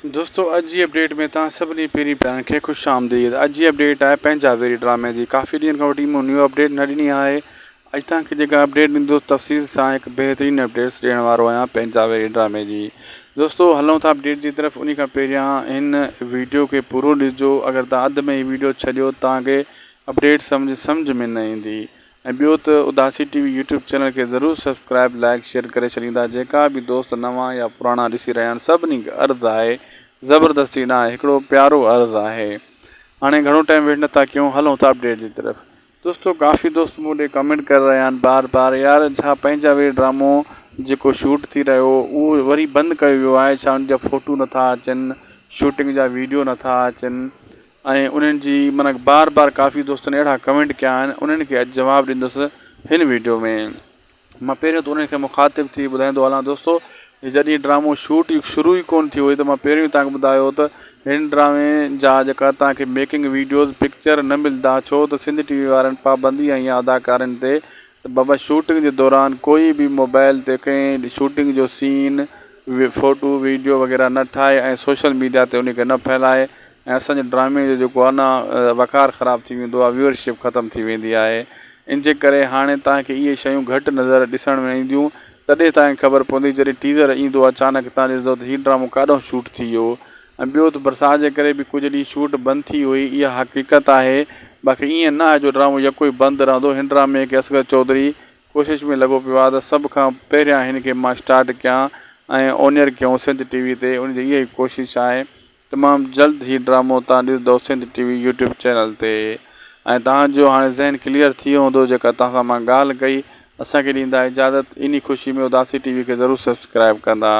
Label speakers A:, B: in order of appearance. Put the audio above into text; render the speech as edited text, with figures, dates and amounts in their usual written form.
A: دوستو اڄ جي اپڊيٽ ۾ توهان سڀني پيرين پيارن کي خوش آمديد اڄ جي اپڊيٽ آهي پنهنجا ويري ڊرامي جي ڪافي ڏينهن کان وٺي مون نيو اپڊيٽ نه ڏني آهي اڄ توهان کي جيڪا اپڊيٽ ڏيندس تفصيل سان هڪ بهترين اپڊيٽس ڏيڻ وارو آهيان پنهنجا ويري ڊرامي جي دوستو هلون ٿا اپڊيٽ جي طرف انهي کان پهريان هن ويڊيو کي پورو ڏسجو اگر توهان اڌ ۾ هي ويڊيو ڇڏيو توهان کي اپڊيٽ سمجھ سمجھ ۾ نه ايندي ۽ ٻيو ته Udasi T V YouTube channel کي ضرور سبسڪرائب لائيڪ شيئر ڪري ڇڏيندا جيڪا به دوست نوان يا پراڻا ڏسي رهيا آهن سڀني کي عرض آهي زبردستي نه آهي هڪڙو پيارو عرض آهي هاڻي گهڻو ٽائيم ويسٽ نٿا ڪيون هلون ٿا اپڊيٽ جي طرف دوستو ڪافي دوست مون ڏي ڪمينٽ ڪري رهيا آهن بار بار يار ڇا پنهنجا وي ڊرامو جيڪو شوٽ ٿي رهيو اهو وري بند ڪيو ويو آهي ڇا ان جا فوٽو نٿا اچن شوٽنگ جا ويڊيو نٿا اچن ۽ انهن جي معنيٰ بار بار ڪافي دوستن اهڙا ڪمينٽ ڪيا آهن انهن کي اڄ جواب ڏيندس هن ويڊيو ۾ مان پهريون ته انهن کي مخاطب ٿي ٻڌائيندو هلان دوستو جڏهن ڊرامو شوٽ ئي شروع ئي ڪون ٿيو هئي ته مان پهريون توهان کي ٻڌايو ته هن ڊرامي جا جيڪا توهان کي ميڪنگ ويڊيوز پڪچر نه ملدا ڇو ته سنڌ ٽي وي وارن پابندي هنئي آهي اداڪارن تي ته بابا شوٽنگ جي دوران ڪوئي به موبائل تي ڪنهن شوٽنگ جو سين فوٽو ويڊيو وغيره نه ٺاهي ۽ سوشل ميڊيا تي ان کي نه ڦهلائي ۽ اسان جي ڊرامي جو جيڪو آهي نه وقار خراب ٿي ويندو آهي ويورشپ ختم ٿي ويندي آهي ان جي ڪري هاڻي توهان کي اهي شيون گهٽ نظر ڏسڻ ۾ اينديون تڏهن توهان کي خبر پوندي جڏهن ٽيزر ايندو اچانڪ توهان ڏسندو ته هي ڊرامو ڪاڏانهن شوٽ ٿي ويو ۽ ٻيو ته برسات جي ڪري به ڪجهه ڏينهن شوٽ بند ٿي هئي اها حقيقت آهي باقي ائين نه آهي جو ڊرامو يڪو ئي بند رهندو هن ڊرامي کي اصغر چوڌري ڪوشش ۾ لڳو پيو آهي ته سڀ کان پهريان هن کي مان اسٽارٽ ڪيان ۽ اونيئر ڪيون سنڌ ٽي وي تي ان جي اها ئي ڪوشش آهي تمام جلد هي ڊرامو توهان ڏسندو Sindh T V YouTube channel تي ۽ توهان جو هاڻي ذهن ڪليئر ٿي ويو هوندو جيڪا توهان سان مان ڳالهه ڪئي اسان کي ڏيندا اجازت انهي خوشي ۾ اداسي ٽي وي کي ضرور سبسڪرائب ڪندا.